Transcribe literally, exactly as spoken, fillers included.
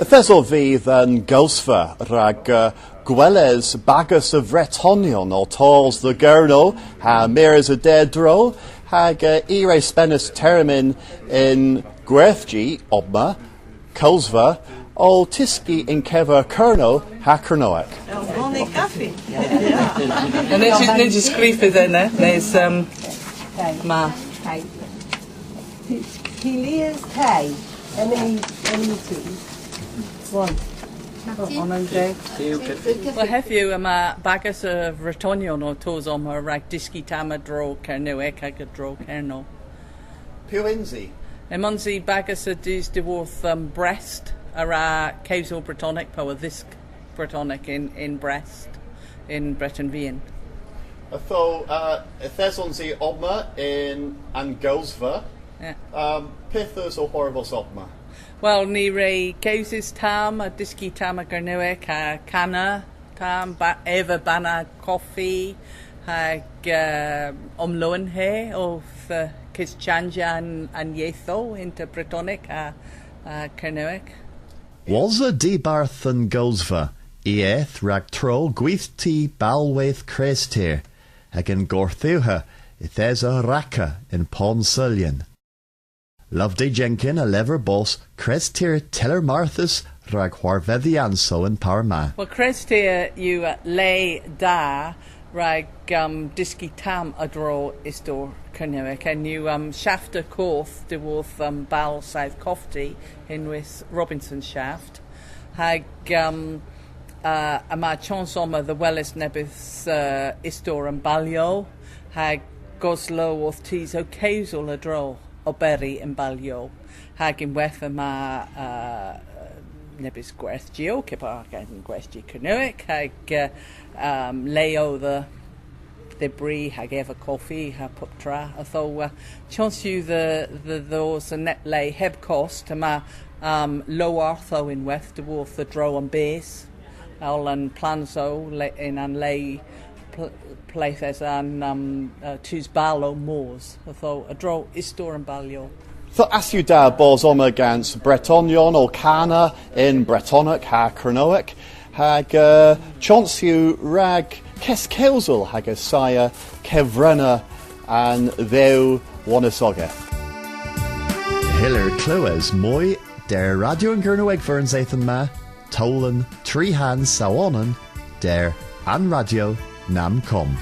Yth esov vy dhe'n Gowsva rag, eh, gweles bagas a Vretonyon ow tos dhe Gernow ha mires a-derdro, hag, eh, i re spenas termyn yn gwerthji omma, Kowsva, ow tyski yn kever Kernow ha Kernowek. Bonnie Caffey. Nyns yw, nyns yw skrifys ena, nes, um, ma. Hi lies te. Emily, Emily too. One. Onan deg. Wel, hedhyw yma bagas a Vretonyon ow tos omma rag dyski tamm a-dro Kernewek hag a-dro Kernow. Piw yns i? Ymons i bagas a dus dhyworth, um, Brest, a wra kewsel Bretonek po a dhysk Bretonek yn, yn Brest, yn Breten Vian. Ytho, uh, yth esons i omma yn an Gowsva. Yeah. Um, pyth eus ow hwarvos omma? Wel, ni re gewsis tamm a dyski tamm a Gernewek ha kana tamm, ba-, eva banna koffi, hag, eh, omlowenhe owth, eh, keschanjya an, an yethow ynter Bretonek ha, ha Kernewek. Wosa dibarth an Gowsva, i eth rag tro gwithti balweyth Krestir, hag yn gorthugher yth esa Raka yn Pons Sulyan. Loveday Jenkin a lever bos Krestir tyller marthys rag hwarvedhyansow y'n par ma. Wel, Krestir yw, uh, le da rag, um, dyski tamm a-dro istori Kernewek. Henn yw, um, shafta koth dhyworth, um, bal South Kofty, henwys Robinson Shaft. Hag, um, uh, yma chons omma dhe weles nebes, uh, istori an balyow, ha goslowes orth tus ow kewsel a-dro oberi y'n balyow, hag ynwedh yma, uh, nebes gwerthjiow, kepar ha'n gwerthji Kernewek, hag, uh, um, leow dhe dhybri hag eva koffi ha puptra. Ytho, uh, chons yw dhe, dhe dhos yn neb le heb kost, yma, um, lowarthow ynwedh dhyworth a-dro an bys. Oll an plansow le, yn an le pl-, ple'th esa an, um, uh, tus bal ow mos. Ytho a-dro istori an balyow. Ytho ass yw da bos omma gans Bretonyon ow kana yn Bretonek ha Kernowek, hag, uh, chons yw rag keskewsel hag assaya kevrenna an dhew wonisogeth. Hyllowgh klewes moy der Radyo an Gernewegva y'n seythen ma, towlen tri hans saw onan, der an radyo nam com.